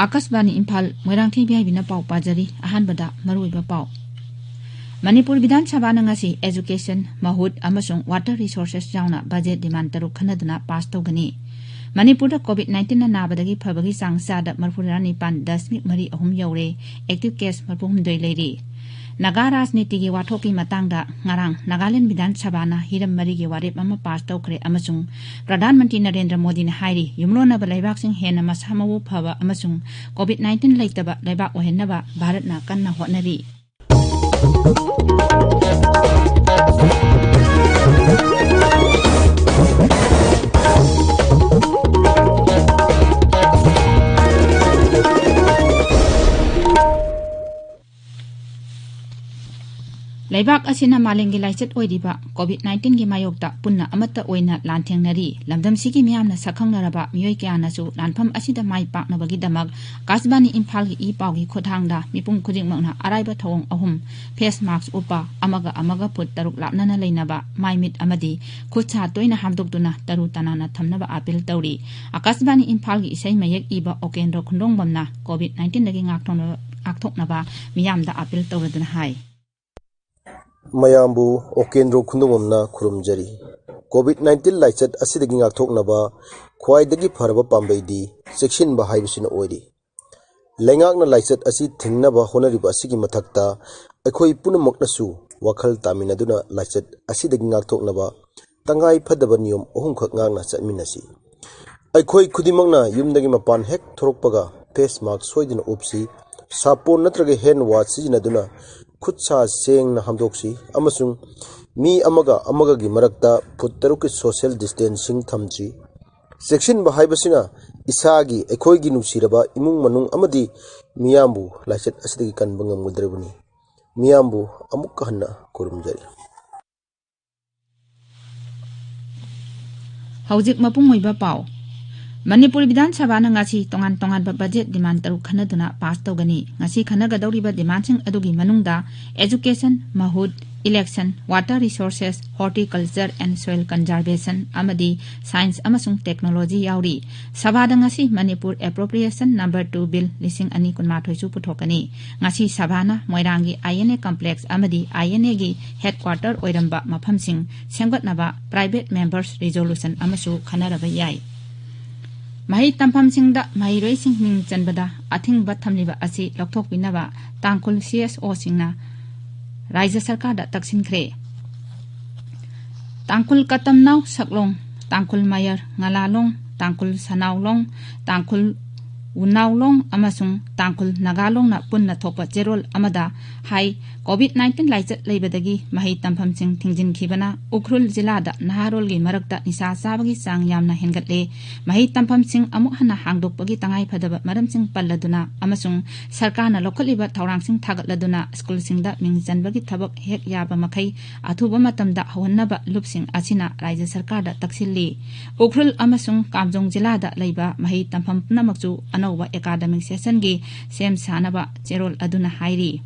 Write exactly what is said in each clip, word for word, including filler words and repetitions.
ꯑꯥꯀꯥꯁꯕꯥꯅꯤ Imphal, Moirangthem V ꯑꯥꯏ ꯕꯤꯅ ꯄꯥꯎ ꯄꯥꯖꯔꯤ꯫ ꯑꯍꯥꯟꯕꯗ ꯃꯔꯨꯑꯣꯏꯕ ꯄꯥꯎ꯫ ꯃꯅꯤꯄꯨꯔ ꯕꯤꯙꯥꯟ ꯁꯚꯥꯅ ꯉꯁꯤ education, ꯃꯍꯨꯠ ꯑꯃꯁꯨꯡ water resources ꯌꯥꯎꯅ budget demand ꯇꯔꯨꯛ ꯈꯟꯅꯗꯨꯅ pass ꯇꯧꯒꯅꯤ꯫ ꯃꯅꯤꯄꯨꯔꯗ COVID nineteenꯅ ꯅꯥꯕꯗꯒꯤ ꯐꯕꯒꯤ ꯆꯥꯡ ꯆꯥꯗ ꯃꯔꯤꯐꯨꯇꯔꯥ ꯅꯤꯄꯥꯟ ꯗꯁꯃꯤꯛ ꯃꯔꯤ ꯑꯍꯨꯝ ꯌꯧꯔꯦ꯫ Active case ꯃꯔꯤꯐꯨꯍꯨꯝꯗꯣꯏ ꯂꯩꯔꯤ꯫ ꯅꯥꯒꯥ ꯔꯥꯖꯅꯤꯇꯤꯒꯤ ꯋꯥꯊꯣꯛꯀꯤ ꯃꯇꯥꯡꯗ ꯉꯔꯥꯡ ꯅꯥꯒꯥꯂꯦꯟ ꯕꯤꯙꯥꯟ ꯁꯚꯥꯅ ꯍꯤꯔꯝ ꯃꯔꯤꯒꯤ ꯋꯥꯔꯦꯞ ꯑꯃ pass ꯇꯧꯈ꯭ꯔꯦ ꯑꯃꯁꯨꯡ ꯄ꯭ꯔꯙꯥꯟ ꯃꯟꯇ꯭ꯔꯤ ꯅꯔꯦꯟꯗ꯭ꯔ ꯃꯣꯗꯤꯅ ꯍꯥꯏꯔꯤ, ꯌꯨꯝꯂꯣꯟꯅꯕ ꯂꯩꯕꯥꯛꯁꯤꯡ ꯍꯦꯟꯅ ꯃꯁꯥ ꯃꯎ ꯐꯕ ꯑꯃꯁꯨꯡ COVID nineteen ꯂꯩꯇꯕ ꯂꯩꯕꯥꯛ ꯑꯣꯏꯍꯟꯅꯕ ꯚꯥꯔꯠꯅ ꯀꯟꯅ ꯍꯣꯠꯅꯔꯤ꯫ ꯂꯩꯕꯥꯛ ꯑꯁꯤꯅ ꯃꯥꯂꯦꯝꯒꯤ ꯂꯥꯏꯆꯠ ꯑꯣꯏꯔꯤꯕ COVID nineteenꯒꯤ ꯃꯥꯌꯣꯛꯇ ꯄꯨꯟꯅ ꯑꯃꯠꯇ ꯑꯣꯏꯅ ꯂꯥꯟꯊꯦꯡꯅꯔꯤ꯫ ꯂꯝꯗꯝꯁꯤꯒꯤ ꯃꯤꯌꯥꯝꯅ ꯁꯛꯈꯪꯅꯔꯕ ꯃꯤꯑꯣꯏ ꯀꯌꯥꯅꯁꯨ ꯂꯥꯟꯐꯝ ꯑꯁꯤꯗ ꯃꯥꯏ ꯄꯥꯛꯅꯕꯒꯤꯗꯃꯛ ꯑꯥꯀꯥꯁꯕꯥꯅꯤ ꯏꯝꯐꯥꯜꯒꯤ ꯏ ꯄꯥꯎꯒꯤ ꯈꯨꯠꯊꯥꯡꯗ ꯃꯤꯄꯨꯝ ꯈꯨꯗꯤꯡꯃꯛꯅ ꯑꯔꯥꯏꯕ ꯊꯧꯑꯣꯡ ꯑꯍꯨꯝ, face mask ꯎꯞꯄ, ꯑꯃꯒ ꯑꯃꯒ ꯐꯨꯠ ꯇꯔꯨꯛ ꯂꯥꯞꯅꯅ ꯂꯩꯅꯕ, ꯃꯥꯏ ꯃꯤꯠ ꯑꯃꯗꯤ ꯈꯨꯠ ꯁꯥ ꯇꯣꯏꯅ ꯍꯥꯝꯗꯣꯛꯇꯨꯅ ꯇꯔꯨ ꯇꯅꯥꯟꯅ ꯊꯝꯅꯕ appeal ꯇꯧꯔꯤ꯫ ꯑꯥꯀꯥꯁꯕꯥꯅꯤ ꯏꯝꯐꯥꯜꯒꯤ ꯏꯁꯩ ꯃꯌꯦꯛ ꯏꯕ ꯑꯣꯀꯦꯟꯗ꯭ꯔꯣ ꯈꯨꯟꯗ꯭ꯔꯣꯡꯕꯝꯅ COVID nineteenꯗꯒꯤ ꯉꯥꯛꯊꯣꯛꯅꯕ, ꯉꯥꯛꯊꯣꯛꯅꯕ ꯃꯤꯌꯥꯝꯗ appeal ꯇꯧꯔꯗꯨꯅ ꯍꯥꯏ꯫ ꯃꯌꯥꯝꯕꯨ ꯑꯣꯀꯦꯟꯗ꯭ꯔꯣ ꯈꯨꯟꯗ꯭ꯔꯣꯡꯕꯝꯅ ꯈꯨꯔꯨꯝꯖꯔꯤ꯫ COVID nineteen ꯂꯥꯏꯆꯠ ꯑꯁꯤꯗꯒꯤ ꯉꯥꯛꯊꯣꯛꯅꯕ ꯈ꯭ꯋꯥꯏꯗꯒꯤ ꯐꯔꯕ ꯄꯥꯝꯕꯩꯗꯤ ꯆꯦꯛꯁꯤꯟꯕ ꯍꯥꯏꯕꯁꯤꯅ ꯑꯣꯏꯔꯤ꯫ ꯂꯩꯉꯥꯛꯅ ꯂꯥꯏꯆꯠ ꯑꯁꯤ ꯊꯤꯡꯅꯕ ꯍꯣꯠꯅꯔꯤꯕ ꯑꯁꯤꯒꯤ ꯃꯊꯛꯇ ꯑꯩꯈꯣꯏ ꯄꯨꯝꯅꯃꯛꯅꯁꯨ ꯋꯥꯈꯜ ꯇꯥꯃꯤꯟꯅꯗꯨꯅ ꯂꯥꯏꯆꯠ ꯑꯁꯤꯗꯒꯤ ꯉꯥꯛꯊꯣꯛꯅꯕ ꯇꯉꯥꯏ ꯐꯗꯕ ꯅꯤꯌꯣꯝ ꯑꯍꯨꯝꯈꯛ ꯉꯥꯛꯅ ꯆꯠꯃꯤꯟꯅꯁꯤ꯫ ꯑꯩꯈꯣꯏ ꯈꯨꯗꯤꯡꯃꯛꯅ ꯌꯨꯝꯗꯒꯤ ꯃꯄꯥꯟ ꯍꯦꯛ ꯊꯣꯔꯛꯄꯒ face mask ꯁꯣꯏꯗꯅ ꯎꯞꯁꯤ꯫ ꯁꯥꯄꯣꯟ ꯅꯠꯇ꯭ꯔꯒ hand wash ꯁꯤꯖꯤꯟꯅꯗꯨꯅ ꯈꯨꯠ ꯁꯥ ꯁꯦꯡꯅ ꯍꯥꯝꯗꯣꯛꯁꯤ ꯑꯃꯁꯨꯡ ꯃꯤ ꯑꯃꯒ ꯑꯃꯒꯒꯤ ꯃꯔꯛꯇ ꯐꯨꯠ ꯇꯔꯨꯛꯀꯤ social distancing ꯊꯝꯁꯤ꯫ ꯆꯦꯛꯁꯤꯟꯕ ꯍꯥꯏꯕꯁꯤꯅ ꯏꯁꯥꯒꯤ, ꯑꯩꯈꯣꯏꯒꯤ ꯅꯨꯡꯁꯤꯔꯕ ꯏꯃꯨꯡ ꯃꯅꯨꯡ ꯑꯃꯗꯤ ꯃꯤꯌꯥꯝꯕꯨ ꯂꯥꯏꯆꯠ ꯑꯁꯤꯗꯒꯤ ꯀꯟꯕ ꯉꯝꯒꯗꯧꯔꯤꯕꯅꯤ꯫ ꯃꯤꯌꯥꯝꯕꯨ ꯑꯃꯨꯛꯀ ꯍꯟꯅ ꯈꯨꯔꯨꯝꯖꯔꯤ꯫ ꯍꯧꯖꯤꯛ ꯃꯄꯨꯡ ꯑꯣꯏꯕ ꯄꯥꯎ꯫ ꯃꯅꯤꯄꯨꯔ ꯕꯤꯙꯥꯟ ꯁꯚꯥꯅ ꯉꯁꯤ ꯇꯣꯉꯥꯟ ꯇꯣꯉꯥꯟꯕ budget demand ꯇꯔꯨꯛ ꯈꯟꯅꯗꯨꯅ pass ꯇꯧꯒꯅꯤ꯫ ꯉꯁꯤ ꯈꯟꯅꯒꯗꯧꯔꯤꯕ demandꯁꯤꯡ ꯑꯗꯨꯒꯤ ꯃꯅꯨꯡꯗ education, ꯃꯍꯨꯠ, Election, Water Resources, Horticulture and Soil Conservation ꯑꯃꯗꯤ Science ꯑꯃꯁꯨꯡ Technology ꯌꯥꯎꯔꯤ꯫ ꯁꯚꯥꯗ ꯉꯁꯤ Manipur Appropriation Number two Bill ꯂꯤꯁꯤꯡ ꯑꯅꯤ ꯀꯨꯟꯃꯥꯊꯣꯏꯁꯨ ꯄꯨꯊꯣꯛꯀꯅꯤ꯫ ꯉꯁꯤ ꯁꯚꯥꯅ ꯃꯣꯏꯔꯥꯡꯒꯤ I N A Complex ꯑꯃꯗꯤ I N A ꯒꯤ headquarter ꯑꯣꯏꯔꯝꯕ ꯃꯐꯝꯁꯤꯡ ꯁꯦꯝꯒꯠꯅꯕ private members resolution ꯑꯃꯁꯨ ꯈꯟꯅꯔꯕ ꯌꯥꯏ꯫ ꯃꯍꯩ ꯇꯝꯐꯝꯁꯤꯡꯗ ꯃꯍꯩꯔꯣꯏꯁꯤꯡ ꯃꯤꯡ ꯆꯟꯕꯗ ꯑꯊꯤꯡꯕ ꯊꯝꯂꯤꯕ ꯑꯁꯤ ꯂꯧꯊꯣꯛꯄꯤꯅꯕ ꯇꯥꯡꯈꯨꯜ C S O ꯁꯤꯡꯅ ꯔꯥꯖ꯭ꯌ ꯁꯔꯀꯥꯔꯗ ꯇꯛꯁꯤꯟꯈ꯭ꯔꯦ꯫ ꯇꯥꯡꯈꯨꯜ ꯀꯇꯝꯅꯥꯎ ꯁꯛꯂꯣꯡ, ꯇꯥꯡꯈꯨꯜ ꯃꯌꯔ ꯉꯂꯥꯂꯣꯡ, ꯇꯥꯡꯈꯨꯜ ꯁꯅꯥꯎꯂꯣꯡ, ꯇꯥꯡꯈꯨꯜ ꯎꯅꯥꯎꯂꯣꯡ ꯑꯃꯁꯨꯡ ꯇꯥꯡꯈꯨꯜ ꯅꯥꯒꯥꯂꯣꯡꯅ ꯄꯨꯟꯅ ꯊꯣꯛꯄ ꯆꯦꯔꯣꯜ ꯑꯃꯗ ꯍꯥꯏ, COVID nineteen ꯂꯥꯏꯆꯠ ꯂꯩꯕꯗꯒꯤ ꯃꯍꯩ ꯇꯝꯐꯝꯁꯤꯡ ꯊꯤꯡꯖꯤꯟꯈꯤꯕꯅ ꯎꯈ꯭ꯔꯨꯜ ꯖꯤꯂꯥꯗ ꯅꯍꯥꯔꯣꯜꯒꯤ ꯃꯔꯛꯇ ꯅꯤꯁꯥ ꯆꯥꯕꯒꯤ ꯆꯥꯡ ꯌꯥꯝꯅ ꯍꯦꯟꯒꯠꯂꯦ꯫ ꯃꯍꯩ ꯇꯝꯐꯝꯁꯤꯡ ꯑꯃꯨꯛ ꯍꯟꯅ ꯍꯥꯡꯗꯣꯛꯄꯒꯤ ꯇꯉꯥꯏꯐꯗꯕ ꯃꯔꯝꯁꯤꯡ ꯄꯜꯂꯗꯨꯅ ꯑꯃꯁꯨꯡ ꯁꯔꯀꯥꯔꯅ ꯂꯧꯈꯠꯂꯤꯕ ꯊꯧꯔꯥꯡꯁꯤꯡ ꯊꯥꯒꯠꯂꯗꯨꯅ ꯁ꯭ꯀꯨꯜꯁꯤꯡꯗ ꯃꯤꯡ ꯆꯟꯕꯒꯤ ꯊꯕꯛ ꯍꯦꯛ ꯌꯥꯕ ꯃꯈꯩ ꯑꯊꯨꯕ ꯃꯇꯝꯗ ꯍꯧꯍꯟꯅꯕ ꯂꯨꯞꯁꯤꯡ ꯑꯁꯤꯅ ꯔꯥꯖ꯭ꯌ ꯁꯔꯀꯥꯔꯗ ꯇꯛꯁꯤꯜꯂꯤ꯫ ꯎꯈ꯭ꯔꯨꯜ ꯑꯃꯁꯨꯡ ꯀꯥꯝꯖꯣꯡ ꯖꯤꯂꯥꯗ ꯂꯩꯕ ꯃꯍꯩ ꯇꯝꯐꯝ ꯄꯨꯝꯅꯃꯛꯁꯨ ꯑꯅꯧꯕ academic sessionꯒꯤ ꯁꯦꯝ ꯁꯥꯅꯕ ꯆꯦꯔꯣꯜ ꯑꯗꯨꯅ ꯍꯥꯏꯔꯤ꯫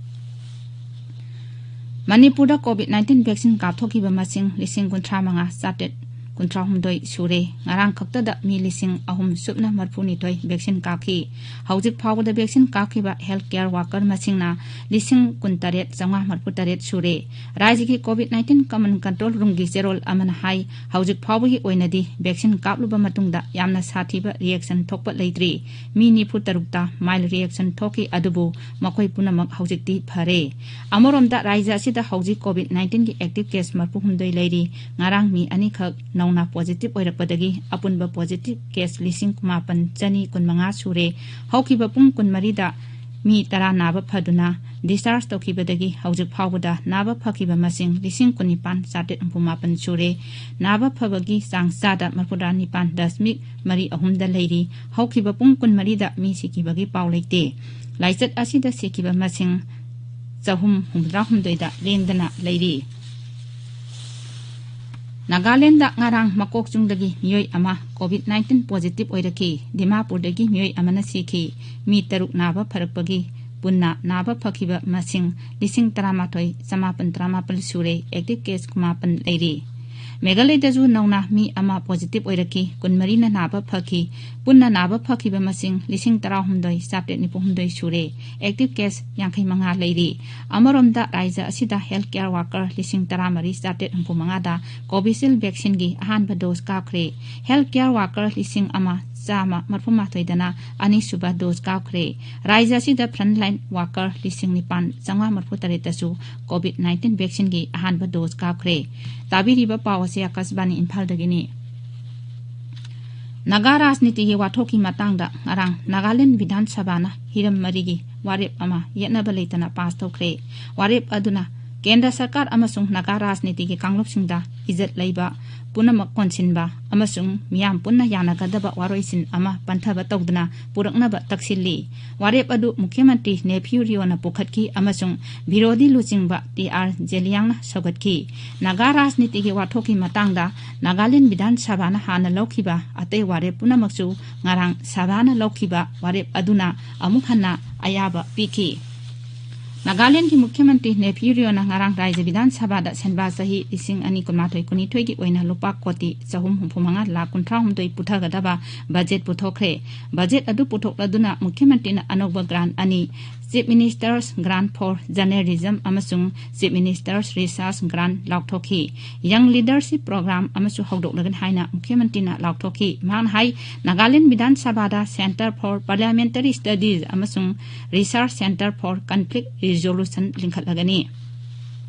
ꯃꯅꯤꯄꯨꯔꯗ COVID nineteen vaccine ꯀꯥꯞꯊꯣꯛꯈꯤꯕ ꯃꯁꯤꯡ ꯂꯤꯁꯤꯡ ꯀꯨꯟꯊ꯭ꯔꯥ ꯃꯉꯥ ꯆꯥꯇ꯭ꯔꯦꯠ ꯀꯨꯟꯊ꯭ꯔꯥ ꯍꯨꯝꯗꯣꯏ ꯁꯨꯔꯦ꯫ ꯉꯔꯥꯡ ꯈꯛꯇꯗ ꯃꯤ ꯂꯤꯁꯤꯡ ꯑꯍꯨꯝ ꯁꯨꯞꯅ ꯃꯔꯤꯐꯨꯅꯤꯊꯣꯏ vaccine ꯀꯥꯞꯈꯤ꯫ ꯍꯧꯖꯤꯛ ꯐꯥꯎꯕꯗ vaccine ꯀꯥꯞꯈꯤꯕ health care worker ꯃꯁꯤꯡꯅ ꯂꯤꯁꯤꯡ ꯀꯨꯟꯇꯔꯦꯠ ꯆꯥꯝꯃꯉꯥ ꯃꯔꯤꯐꯨꯇꯔꯦꯠ ꯁꯨꯔꯦ꯫ ꯔꯥꯖ꯭ꯌꯒꯤ COVID nineteen command control roomꯒꯤ ꯆꯦꯔꯣꯜ ꯑꯃꯅ ꯍꯥꯏ, ꯍꯧꯖꯤꯛ ꯐꯥꯎꯕꯒꯤ ꯑꯣꯏꯅꯗꯤ vaccine ꯀꯥꯞꯂꯨꯕ ꯃꯇꯨꯡꯗ ꯌꯥꯝꯅ ꯁꯥꯊꯤꯕ reaction ꯊꯣꯛꯄ ꯂꯩꯇ꯭ꯔꯤ꯫ ꯃꯤ ꯅꯤꯐꯨ ꯇꯔꯨꯛꯇ mild reaction ꯊꯣꯛꯈꯤ, ꯑꯗꯨꯕꯨ ꯃꯈꯣꯏ ꯄꯨꯝꯅꯃꯛ ꯍꯧꯖꯤꯛꯇꯤ ꯐꯔꯦ꯫ ꯑꯃꯔꯣꯝꯗ ꯔꯥꯖ꯭ꯌ ꯑꯁꯤꯗ ꯍꯧꯖꯤꯛ COVID nineteenꯒꯤ active case ꯃꯔꯤꯐꯨꯍꯨꯝꯗꯣꯏ ꯂꯩꯔꯤ꯫ ꯉꯔꯥꯡ ꯃꯤ ꯑꯅꯤꯈꯛ ꯅꯧꯅ positive ꯑꯣꯏꯔꯛꯄꯗꯒꯤ ꯑꯄꯨꯟꯕ positive case ꯂꯤꯁꯤꯡ ꯃꯥꯄꯟ ꯆꯅꯤ ꯀꯨꯟꯃꯉꯥ ꯁꯨꯔꯦ꯫ ꯍꯧꯈꯤꯕ ꯄꯨꯡ ꯀꯨꯟꯃꯔꯤꯗ ꯃꯤ ꯇꯔꯥ ꯅꯥꯕ ꯐꯗꯨꯅ discharge ꯇꯧꯈꯤꯕꯗꯒꯤ ꯍꯧꯖꯤꯛ ꯐꯥꯎꯕꯗ ꯅꯥꯕ ꯐꯈꯤꯕ ꯃꯁꯤꯡ ꯂꯤꯁꯤꯡ ꯀꯨꯟꯅꯤꯄꯥꯟ ꯆꯥꯇ꯭ꯔꯦꯠ ꯍꯨꯝꯐꯨ ꯃꯥꯄꯟ ꯁꯨꯔꯦ꯫ ꯅꯥꯕ ꯐꯕꯒꯤ ꯆꯥꯡ ꯆꯥꯗ ꯃꯔꯤꯐꯨꯇꯔꯥ ꯅꯤꯄꯥꯟ ꯗꯁꯃꯤꯛ ꯃꯔꯤ ꯑꯍꯨꯝꯗ ꯂꯩꯔꯤ꯫ ꯍꯧꯈꯤꯕ ꯄꯨꯡ ꯀꯨꯟꯃꯔꯤꯗ ꯃꯤ ꯁꯤꯈꯤꯕꯒꯤ ꯄꯥꯎ ꯂꯩꯇꯦ꯫ ꯂꯥꯏꯆꯠ ꯑꯁꯤꯗ ꯁꯤꯈꯤꯕ ꯃꯁꯤꯡ ꯆꯍꯨꯝ ꯍꯨꯝꯐꯨꯇꯔꯥꯍꯨꯝꯗꯣꯏꯗ ꯂꯦꯡꯗꯅ ꯂꯩꯔꯤ꯫ ꯅꯥꯒꯥꯂꯦꯟꯗ ꯉꯔꯥꯡ ꯃꯀꯣꯛꯆꯨꯡꯗꯒꯤ ꯃꯤꯑꯣꯏ ꯑꯃ COVID nineteen positive ꯑꯣꯏꯔꯛꯈꯤ꯫ ꯗꯤꯃꯥꯄꯨꯔꯗꯒꯤ ꯃꯤꯑꯣꯏ ꯑꯃꯅ ꯁꯤꯈꯤ꯫ ꯃꯤ ꯇꯔꯨꯛ ꯅꯥꯕ ꯐꯔꯛꯄꯒꯤ ꯄꯨꯟꯅ ꯅꯥꯕ ꯐꯈꯤꯕ ꯃꯁꯤꯡ ꯂꯤꯁꯤꯡ ꯇꯔꯥꯃꯥꯊꯣꯏ ꯆꯃꯥꯄꯟ ꯇꯔꯥꯃꯥꯄꯜ ꯁꯨꯔꯦ꯫ ꯑꯦꯛꯇꯤꯚ ꯀꯦꯁ ꯀꯨꯟꯃꯥꯄꯟ ꯂꯩꯔꯤ꯫ ꯃꯦꯘꯥꯂꯌꯗꯁꯨ ꯅꯧꯅ ꯃꯤ ꯑꯃ ꯄꯣꯖꯤꯇꯤꯚ ꯑꯣꯏꯔꯛꯈꯤ꯫ ꯀꯨꯟꯃꯔꯤꯅ ꯅꯥꯕ ꯐꯈꯤ꯫ ꯄꯨꯟꯅ ꯅꯥꯕ ꯐꯈꯤꯕ ꯃꯁꯤꯡ ꯂꯤꯁꯤꯡ ꯇꯔꯥꯍꯨꯝꯗꯣꯏ ꯆꯥꯇ꯭ꯔꯦꯠ ꯅꯤꯐꯨ ꯍꯨꯝꯗꯣꯏ ꯁꯨꯔꯦ꯫ ꯑꯦꯛꯇꯤꯚ ꯀꯦꯁ ꯌꯥꯡꯈꯩ ꯃꯉꯥ ꯂꯩꯔꯤ꯫ ꯑꯃꯔꯣꯝꯗ, ꯔꯥꯖ꯭ꯌ ꯑꯁꯤꯗ ꯍꯦꯜꯊ ꯀꯦꯌꯔ ꯋꯥꯀꯔ ꯂꯤꯁꯤꯡ ꯇꯔꯥꯃꯔꯤ ꯆꯥꯇ꯭ꯔꯦꯠ ꯍꯨꯝꯐꯨ ꯃꯉꯥꯗ ꯀꯣꯚꯤꯁꯤꯜ ꯚꯦꯛꯁꯤꯟꯒꯤ ꯑꯍꯥꯟꯕ ꯗꯣꯁ ꯀꯥꯞꯈ꯭ꯔꯦ꯫ ꯍꯦꯜꯊ ꯀꯦꯌꯔ ꯋꯥꯀꯔ ꯂꯤꯁꯤꯡ ꯑꯃ ꯆꯥꯝꯃ ꯃꯔꯤꯐꯨ ꯃꯥꯊꯣꯏꯗꯅ ꯑꯅꯤꯁꯨꯕ ꯗꯣꯁ ꯀꯥꯞꯈ꯭ꯔꯦ꯫ ꯔꯥꯖ꯭ꯌ ꯑꯁꯤꯗ ꯐ꯭ꯔꯟꯠꯂꯥꯏꯟ ꯋꯥꯀꯔ ꯂꯤꯁꯤꯡ ꯅꯤꯄꯥꯟ ꯆꯥꯝꯃꯉꯥ ꯃꯔꯤꯐꯨ ꯇꯔꯦꯠꯇꯁꯨ ꯀꯣꯚꯤꯗ ꯅꯥꯏꯟꯇꯤꯟ ꯚꯦꯛꯁꯤꯟꯒꯤ ꯑꯍꯥꯟꯕ ꯗꯣꯁ ꯀꯥꯞꯈ꯭ꯔꯦ꯫ ꯇꯥꯕꯤꯔꯤꯕ ꯄꯥꯎ ꯑꯁꯤ ꯑꯥꯀꯥꯁꯕꯥꯅꯤ ꯏꯝꯐꯥꯜꯗꯒꯤꯅꯤ꯫ ꯅꯥꯒꯥ ꯔꯥꯖꯅꯤꯇꯤꯒꯤ ꯋꯥꯊꯣꯛꯀꯤ ꯃꯇꯥꯡꯗ ꯉꯔꯥꯡ ꯅꯥꯒꯥꯂꯦꯟ ꯕꯤꯙꯥꯟ ꯁꯚꯥꯅ ꯍꯤꯔꯝ ꯃꯔꯤꯒꯤ ꯋꯥꯔꯦꯞ ꯑꯃ ꯌꯦꯠꯅꯕ ꯂꯩꯇꯅ ꯄꯥꯁ ꯇꯧꯈ꯭ꯔꯦ꯫ ꯋꯥꯔꯦꯞ ꯑꯗꯨꯅ ꯀꯦꯟꯗ꯭ꯔ ꯁꯔꯀꯥꯔ ꯑꯃꯁꯨꯡ ꯅꯥꯒꯥ ꯔꯥꯖꯅꯤꯇꯤꯒꯤ ꯀꯥꯡꯂꯨꯞꯁꯤꯡꯗ ꯏꯖꯠ ꯂꯩꯕ, ꯄꯨꯝꯅꯃꯛ ꯀꯣꯟꯁꯤꯟꯕ ꯑꯃꯁꯨꯡ ꯃꯤꯌꯥꯝ ꯄꯨꯟꯅ ꯌꯥꯅꯒꯗꯕ ꯋꯥꯔꯣꯏꯁꯤꯟ ꯑꯃ ꯄꯟꯊꯕ ꯇꯧꯗꯨꯅ ꯄꯨꯔꯛꯅꯕ ꯇꯛꯁꯤꯜꯂꯤ꯫ ꯋꯥꯔꯦꯞ ꯑꯗꯨ ꯃꯨꯈ꯭ꯌ ꯃꯟꯇ꯭ꯔꯤ ꯅꯦꯐ꯭ꯌꯨ ꯔꯤꯑꯣꯅ ꯄꯨꯈꯠꯈꯤ ꯑꯃꯁꯨꯡ ꯕꯤꯔꯣꯙꯤ ꯂꯨꯆꯤꯡꯕ ꯇꯤ ꯑꯥꯔ ꯖꯦꯂꯤꯌꯥꯡꯅ ꯁꯧꯒꯠꯈꯤ꯫ ꯅꯥꯒꯥ ꯔꯥꯖꯅꯤꯇꯤꯒꯤ ꯋꯥꯊꯣꯛꯀꯤ ꯃꯇꯥꯡꯗ ꯅꯥꯒꯥꯂꯦꯟ ꯕꯤꯙꯥꯟ ꯁꯚꯥꯅ ꯍꯥꯟꯅ ꯂꯧꯈꯤꯕ ꯑꯇꯩ ꯋꯥꯔꯦꯞ ꯄꯨꯝꯅꯃꯛꯁꯨ ꯉꯔꯥꯡ ꯁꯚꯥꯅ ꯂꯧꯈꯤꯕ ꯋꯥꯔꯦꯞ ꯑꯗꯨꯅ ꯑꯃꯨꯛ ꯍꯟꯅ ꯑꯌꯥꯕ ꯄꯤꯈꯤ꯫ ꯅꯥꯒꯥꯂꯦꯟꯒꯤ ꯃꯨꯈ꯭ꯌ ꯃꯟꯇ꯭ꯔꯤ ꯅꯦꯐ꯭ꯌꯨ ꯔꯤꯑꯣꯅ ꯉꯔꯥꯡ ꯔꯥꯖ꯭ꯌ ꯕꯤꯙꯥꯟ ꯁꯚꯥꯗ ꯁꯦꯟꯕꯥ ꯆꯍꯤ ꯂꯤꯁꯤꯡ ꯑꯅꯤ ꯀꯨꯟꯃꯥꯊꯣꯏ ꯀꯨꯟꯅꯤꯊꯣꯏꯒꯤ ꯑꯣꯏꯅ ꯂꯨꯄꯥ ꯀꯣꯇꯤ ꯆꯍꯨꯝ ꯍꯨꯝꯐꯨ ꯃꯉꯥ ꯂꯥꯈ ꯀꯨꯟꯊ꯭ꯔꯥ ꯍꯨꯝꯗꯣꯏ ꯄꯨꯊꯒꯗꯕ ꯕꯖꯦꯠ ꯄꯨꯊꯣꯛꯈ꯭ꯔꯦ꯫ ꯕꯖꯦꯠ ꯑꯗꯨ ꯄꯨꯊꯣꯛꯂꯗꯨꯅ ꯃꯨꯈ꯭ꯌ ꯃꯟꯇ꯭ꯔꯤꯅ ꯑꯅꯧꯕ ꯒ꯭ꯔꯥꯟ ꯑꯅꯤ, Chief Minister's Grant for Journalism ꯑꯃꯁꯨꯡ Chief Minister's Research Grant ꯂꯥꯎꯊꯣꯛꯈꯤ꯫ Young Leadership Program ꯑꯃꯁꯨ ꯍꯧꯗꯣꯛꯂꯒꯅꯤ ꯍꯥꯏꯅ ꯃꯨꯈ꯭ꯌ ꯃꯟꯇ꯭ꯔꯤꯅ ꯂꯥꯎꯊꯣꯛꯈꯤ꯫ ꯃꯍꯥꯛꯅ ꯍꯥꯏ, ꯅꯥꯒꯥꯂꯦꯟ ꯕꯤꯙꯥꯟ ꯁꯚꯥꯗ Centre for Parliamentary Studies ꯑꯃꯁꯨꯡ Research Centre for Conflict Resolution ꯂꯤꯡꯈꯠꯂꯒꯅꯤ꯫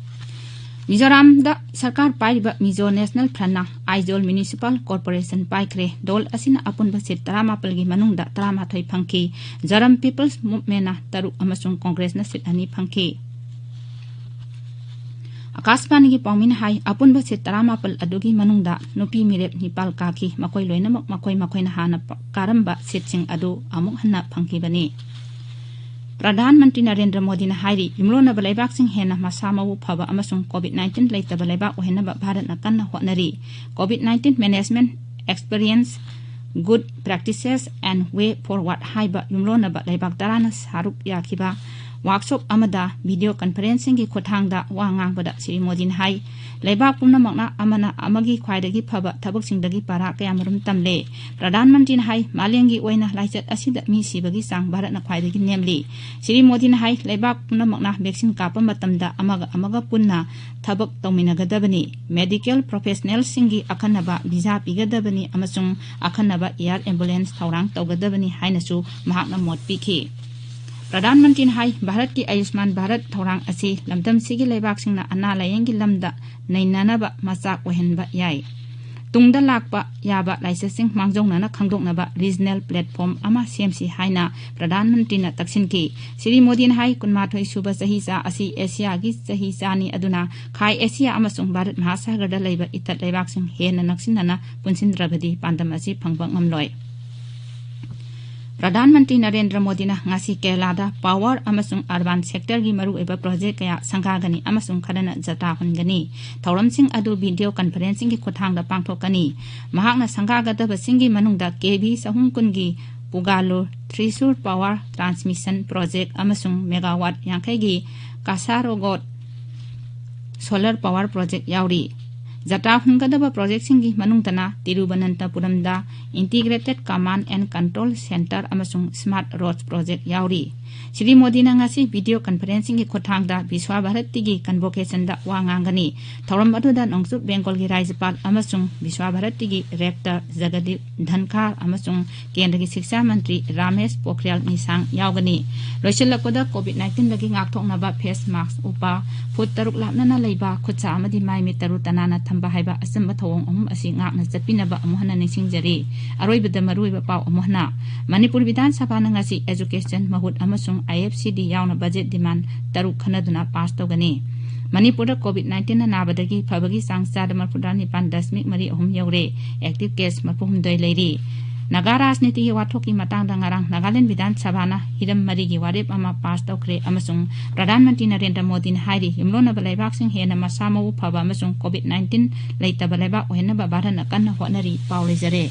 ꯃꯤꯖꯣꯔꯥꯝꯗ ꯁꯔꯀꯥꯔ ꯄꯥꯏꯔꯤꯕ ꯃꯤꯖꯣ ꯅꯦꯁꯅꯦꯜ ꯐ꯭ꯔꯟꯠꯅ ꯑꯥꯏꯖꯣꯜ ꯃ꯭ꯌꯨꯅꯤꯁꯤꯄꯥꯜ ꯀꯣꯔꯄꯣꯔꯦꯁꯟ ꯄꯥꯏꯈ꯭ꯔꯦ꯫ ꯗꯣꯜ ꯑꯁꯤꯅ ꯑꯄꯨꯟꯕ ꯁꯤꯠ ꯇꯔꯥꯃꯥꯄꯜꯒꯤ ꯃꯅꯨꯡꯗ ꯇꯔꯥꯃꯥꯊꯣꯏ ꯐꯪꯈꯤ꯫ ꯖꯣꯔꯥꯝ ꯄꯤꯄꯜꯁ ꯃꯨꯚꯃꯦꯟꯠꯅ ꯇꯔꯨꯛ ꯑꯃꯁꯨꯡ ꯀꯣꯡꯒ꯭ꯔꯦꯁꯅ ꯁꯤꯠ ꯑꯅꯤ ꯐꯪꯈꯤ꯫ ꯑꯀꯥꯁꯕꯥꯅꯤꯒꯤ ꯄꯥꯎꯃꯤꯅ ꯍꯥꯏ, ꯑꯄꯨꯟꯕ ꯁꯤꯠ ꯇꯔꯥꯃꯥꯄꯜ ꯑꯗꯨꯒꯤ ꯃꯅꯨꯡꯗ ꯅꯨꯄꯤ ꯃꯤꯔꯦꯞ ꯅꯤꯄꯥꯜ ꯀꯥꯈꯤ꯫ ꯃꯈꯣꯏ ꯂꯣꯏꯅꯃꯛ ꯃꯈꯣꯏ ꯃꯈꯣꯏꯅ ꯍꯥꯟꯅ ꯄ-, ꯀꯥꯔꯝꯕ ꯁꯤꯠꯁꯤꯡ ꯑꯗꯨ ꯑꯃꯨꯛ ꯍꯟꯅ ꯐꯪꯈꯤꯕꯅꯤ꯫ ꯄ꯭ꯔꯙꯥꯟ ꯃꯟꯇ꯭ꯔꯤ ꯅꯔꯦꯟꯗ꯭ꯔ ꯃꯣꯗꯤꯅ ꯍꯥꯏꯔꯤ, ꯌꯨꯝꯂꯣꯟꯅꯕ ꯂꯩꯕꯥꯛꯁꯤꯡ ꯍꯦꯟꯅ ꯃꯁꯥ ꯃꯎ ꯐꯕ ꯑꯃꯁꯨꯡ ꯀꯣꯚꯤꯗ ꯅꯥꯏꯟꯇꯤꯟ ꯂꯩꯇꯕ ꯂꯩꯕꯥꯛ ꯑꯣꯏꯍꯟꯅꯕ ꯚꯥꯔꯠꯅ ꯀꯟꯅ ꯍꯣꯠꯅꯔꯤ꯫ COVID nineteen management experience Good Practices and Way Forward ꯍꯥꯏꯕ ꯌꯨꯝꯂꯣꯟꯅꯕ ꯂꯩꯕꯥꯛ ꯇꯔꯥꯅ ꯁꯔꯨꯛ ꯌꯥꯈꯤꯕ ꯋꯥꯔꯛꯁꯣꯞ ꯑꯃꯗ ꯚꯤꯗꯤꯑꯣ ꯀꯟꯐꯔꯦꯟꯁꯤꯡꯒꯤ ꯈꯨꯠꯊꯥꯡꯗ ꯋꯥ ꯉꯥꯡꯕꯗ ꯁ꯭ꯔꯤ ꯃꯣꯗꯤꯅ ꯍꯥꯏ, ꯂꯩꯕꯥꯛ ꯄꯨꯝꯅꯃꯛꯅ ꯑꯃꯅ ꯑꯃꯒꯤ ꯈ꯭ꯋꯥꯏꯗꯒꯤ ꯐꯕ ꯊꯕꯛꯁꯤꯡꯗꯒꯤ ꯄꯔꯥ ꯀꯌꯥꯃꯔꯨꯝ ꯇꯝꯂꯦ꯫ ꯄ꯭ꯔꯙꯥꯟ ꯃꯟꯇ꯭ꯔꯤꯅ ꯍꯥꯏ, ꯃꯥꯂꯦꯝꯒꯤ ꯑꯣꯏꯅ ꯂꯥꯏꯆꯠ ꯑꯁꯤꯗ ꯃꯤ ꯁꯤꯕꯒꯤ ꯆꯥꯡ ꯚꯥꯔꯠꯅ ꯈ꯭ꯋꯥꯏꯗꯒꯤ ꯅꯦꯝꯂꯤ꯫ ꯁ꯭ꯔꯤ ꯃꯣꯗꯤꯅ ꯍꯥꯏ, ꯂꯩꯕꯥꯛ ꯄꯨꯝꯅꯃꯛꯅ ꯚꯦꯛꯁꯤꯟ ꯀꯥꯞꯄ ꯃꯇꯝꯗ ꯑꯃꯒ ꯑꯃꯒ ꯄꯨꯟꯅ ꯊꯕꯛ ꯇꯧꯃꯤꯟꯅꯒꯗꯕꯅꯤ꯫ ꯃꯦꯗꯤꯀꯦꯜ ꯄ꯭ꯔꯣꯐꯦꯁꯅꯦꯜꯁꯤꯡꯒꯤ ꯑꯈꯟꯅꯕ ꯚꯤꯖꯥ ꯄꯤꯒꯗꯕꯅꯤ ꯑꯃꯁꯨꯡ ꯑꯈꯟꯅꯕ ꯑꯦꯌꯥꯔ ꯑꯦꯝꯕꯨꯂꯦꯟꯁ ꯊꯧꯔꯥꯡ ꯇꯧꯒꯗꯕꯅꯤ ꯍꯥꯏꯅꯁꯨ ꯃꯍꯥꯛꯅ ꯃꯣꯠ ꯄꯤꯈꯤ꯫ ꯄ꯭ꯔꯙꯥꯟ ꯃꯟꯇ꯭ꯔꯤꯅ ꯍꯥꯏ, ꯚꯥꯔꯠꯀꯤ ꯑꯌꯨꯁꯃꯥꯟ ꯚꯥꯔꯠ ꯊꯧꯔꯥꯡ ꯑꯁꯤ ꯂꯝꯗꯝꯁꯤꯒꯤ ꯂꯩꯕꯥꯛꯁꯤꯡꯅ ꯑꯅꯥ ꯂꯥꯌꯦꯡꯒꯤ ꯂꯝꯗ ꯅꯩꯅꯅꯕ ꯃꯆꯥꯛ ꯑꯣꯏꯍꯟꯕ ꯌꯥꯏ꯫ ꯇꯨꯡꯗ ꯂꯥꯛꯄ ꯌꯥꯕ ꯂꯥꯏꯆꯠꯁꯤꯡ ꯃꯥꯡꯖꯧꯅꯅ ꯈꯪꯗꯣꯛꯅꯕ ꯔꯤꯖꯅꯦꯜ ꯄ꯭ꯂꯦꯠꯐꯣꯝ ꯑꯃ ꯁꯦꯝꯁꯤ ꯍꯥꯏꯅ ꯄ꯭ꯔꯙꯥꯟ ꯃꯟꯇ꯭ꯔꯤꯅ ꯇꯛꯁꯤꯟꯈꯤ꯫ ꯁ꯭ꯔꯤ ꯃꯣꯗꯤꯅ ꯍꯥꯏ, ꯀꯨꯟꯃꯥꯊꯣꯏ ꯁꯨꯕ ꯆꯍꯤꯆꯥ ꯑꯁꯤ ꯑꯦꯁꯤꯌꯥꯒꯤ ꯆꯍꯤꯆꯥꯅꯤ, ꯑꯗꯨꯅ ꯈꯥꯏ ꯑꯦꯁꯤꯌꯥ ꯑꯃꯁꯨꯡ ꯚꯥꯔꯠ ꯃꯍꯥꯁꯥꯒꯔꯗ ꯂꯩꯕ ꯏꯊꯠ ꯂꯩꯕꯥꯛꯁꯤꯡ ꯍꯦꯟꯅ ꯅꯛꯁꯤꯟꯅꯅ ꯄꯨꯟꯁꯤꯟꯗ꯭ꯔꯕꯗꯤ ꯄꯥꯟꯗꯝ ꯑꯁꯤ ꯐꯪꯕ ꯉꯝꯂꯣꯏ꯫ ꯄ꯭ꯔꯙꯥꯟ ꯃꯟꯇ꯭ꯔꯤ ꯅꯔꯦꯟꯗ꯭ꯔ ꯃꯣꯗꯤꯅ ꯉꯁꯤ ꯀꯦꯔꯂꯥꯗ ꯄꯥꯋꯔ ꯑꯃꯁꯨꯡ ꯑꯔꯕꯥꯟ ꯁꯦꯛꯇꯔꯒꯤ ꯃꯔꯨꯑꯣꯏꯕ ꯄ꯭ꯔꯣꯖꯦꯛ ꯀꯌꯥ ꯁꯪꯒꯥꯒꯅꯤ ꯑꯃꯁꯨꯡ ꯈꯔꯅ ꯖꯇ꯭ꯔꯥ ꯍꯨꯟꯒꯅꯤ꯫ ꯊꯧꯔꯝꯁꯤꯡ ꯑꯗꯨ ꯚꯤꯗꯤꯑꯣ ꯀꯟꯐꯔꯦꯟꯁꯤꯡꯒꯤ ꯈꯨꯠꯊꯥꯡꯗ ꯄꯥꯡꯊꯣꯛꯀꯅꯤ꯫ ꯃꯍꯥꯛꯅ ꯁꯪꯒꯥꯒꯗꯕꯁꯤꯡꯒꯤ ꯃꯅꯨꯡꯗ ꯀꯦ ꯚꯤ ꯆꯍꯨꯝ ꯀꯨꯟꯒꯤ ꯄꯨꯒꯥꯂꯨꯔ ꯊ꯭ꯔꯤꯁꯨꯔ ꯄꯥꯋꯔ ꯇ꯭ꯔꯥꯟꯁꯃꯤꯁꯟ ꯄ꯭ꯔꯣꯖꯦꯛ ꯑꯃꯁꯨꯡ ꯃꯦꯒꯥꯋꯥꯠ ꯌꯥꯡꯈꯩꯒꯤ ꯀꯥꯁꯥꯔꯣꯒꯣꯠ ꯁꯣꯂꯔ ꯄꯥꯋꯔ ꯄ꯭ꯔꯣꯖꯦꯛ ꯌꯥꯎꯔꯤ꯫ ꯖꯇ꯭ꯔꯥ ꯍꯨꯟꯒꯗꯕ ꯄ꯭ꯔꯣꯖꯦꯛꯁꯤꯡꯒꯤ ꯃꯅꯨꯡꯗꯅ ꯇꯤꯔꯨꯕꯅꯟꯇꯄꯨꯔꯝꯗ Integrated Command and Control Centre ꯑꯃꯁꯨꯡ Smart Roads ꯄ꯭ꯔꯣꯖꯦꯛ ꯌꯥꯎꯔꯤ꯫ ꯁ꯭ꯔꯤ ꯃꯣꯗꯤꯅ ꯉꯁꯤ ꯚꯤꯗꯤꯑꯣ ꯀꯟꯐꯔꯦꯟꯁꯤꯡꯒꯤ ꯈꯨꯠꯊꯥꯡꯗ ꯕꯤꯁ꯭ꯋꯥ ꯚꯥꯔꯇꯤꯒꯤ ꯀꯟꯚꯣꯀꯦꯁꯟꯗ ꯋꯥ ꯉꯥꯡꯒꯅꯤ꯫ ꯊꯧꯔꯝ ꯑꯗꯨꯗ ꯅꯣꯡꯆꯨꯞ ꯕꯦꯡꯒꯣꯜꯒꯤ ꯔꯥꯖ꯭ꯌꯄꯥꯜ ꯑꯃꯁꯨꯡ ꯕꯤꯁ꯭ꯋꯥ ꯚꯥꯔꯇꯤꯒꯤ ꯔꯦꯛꯇꯔ ꯖꯒꯗꯤꯞ ꯙꯟꯈꯥꯔ ꯑꯃꯁꯨꯡ ꯀꯦꯟꯗ꯭ꯔꯒꯤ ꯁꯤꯛꯁꯥ ꯃꯟꯇ꯭ꯔꯤ ꯔꯥꯃꯦꯁ ꯄꯣꯈ꯭ꯔꯤꯌꯥꯜ ꯅꯤꯁꯥꯡ ꯌꯥꯎꯒꯅꯤ꯫ ꯂꯣꯏꯁꯤꯜꯂꯛꯄꯗ, ꯀꯣꯚꯤꯗ ꯅꯥꯏꯟꯇꯤꯟꯗꯒꯤ ꯉꯥꯛꯊꯣꯛꯅꯕ ꯐꯦꯁ ꯃꯥꯁꯛ ꯎꯞꯄ, ꯐꯨꯠ ꯇꯔꯨꯛ ꯂꯥꯞꯅꯅ ꯂꯩꯕ, ꯈꯨꯠꯁꯥ ꯑꯃꯗꯤ ꯃꯥꯏ ꯃꯤꯠ ꯇꯔꯨ ꯇꯅꯥꯟꯅ ꯊꯝꯕ ꯍꯥꯏꯕ ꯑꯆꯝꯕ ꯊꯧꯑꯣꯡ ꯑꯍꯨꯝ ꯑꯁꯤ ꯉꯥꯛꯅ ꯆꯠꯄꯤꯅꯕ ꯑꯃꯨꯛ ꯍꯟꯅ ꯅꯤꯡꯁꯤꯡꯖꯔꯤ꯫ ꯑꯔꯣꯏꯕꯗ ꯃꯔꯨꯑꯣꯏꯕ ꯄꯥꯎ ꯑꯃꯨꯛ ꯍꯟꯅ꯫ ꯃꯅꯤꯄꯨꯔ ꯕꯤꯙꯥꯟ ꯁꯚꯥꯅ ꯉꯁꯤ ꯑꯦꯖꯨꯀꯦꯁꯟ, ꯃꯍꯨꯠ ꯑꯃꯁꯨꯡ ꯑꯥꯏ ꯑꯦꯐ ꯁꯤ ꯗꯤ ꯌꯥꯎꯅ ꯕꯖꯦꯠ ꯗꯤꯃꯥꯟ ꯇꯔꯨꯛ ꯈꯟꯅꯗꯨꯅ ꯄꯥꯁ ꯇꯧꯒꯅꯤ꯫ ꯃꯅꯤꯄꯨꯔꯗ ꯀꯣꯚꯤꯗ ꯅꯥꯏꯟꯇꯤꯟꯅ ꯅꯥꯕꯗꯒꯤ ꯐꯕꯒꯤ ꯆꯥꯡ ꯆꯥꯗ ꯃꯔꯤꯐꯨꯇꯔꯥ ꯅꯤꯄꯥꯟ ꯗꯁꯃꯤꯛ ꯃꯔꯤ ꯑꯍꯨꯝ ꯌꯧꯔꯦ꯫ ꯑꯦꯛꯇꯤꯚ ꯀꯦꯁ ꯃꯔꯤꯐꯨ ꯍꯨꯝꯗꯣꯏ ꯂꯩꯔꯤ꯫ ꯅꯥꯒꯥ ꯔꯥꯖꯅꯤꯇꯤꯒꯤ ꯋꯥꯊꯣꯛꯀꯤ ꯃꯇꯥꯡꯗ ꯉꯔꯥꯡ ꯅꯥꯒꯥꯂꯦꯟ ꯕꯤꯙꯥꯟ ꯁꯚꯥꯅ ꯍꯤꯔꯝ ꯃꯔꯤꯒꯤ ꯋꯥꯔꯦꯞ ꯑꯃ ꯄꯥꯁ ꯇꯧꯈ꯭ꯔꯦ ꯑꯃꯁꯨꯡ ꯄ꯭ꯔꯙꯥꯟ ꯃꯟꯇ꯭ꯔꯤ ꯅꯔꯦꯟꯗ꯭ꯔ ꯃꯣꯗꯤꯅ ꯍꯥꯏꯔꯤ, ꯌꯨꯝꯂꯣꯟꯅꯕ ꯂꯩꯕꯥꯛꯁꯤꯡ ꯍꯦꯟꯅ ꯃꯁꯥ ꯃꯎ ꯐꯕ ꯑꯃꯁꯨꯡ ꯀꯣꯚꯤꯗ ꯅꯥꯏꯟꯇꯤꯟ ꯂꯩꯇꯕ ꯂꯩꯕꯥꯛ ꯑꯣꯏꯍꯟꯅꯕ ꯚꯥꯔꯠꯅ ꯀꯟꯅ ꯍꯣꯠꯅꯔꯤ꯫ ꯄꯥꯎ ꯂꯩꯖꯔꯦ꯫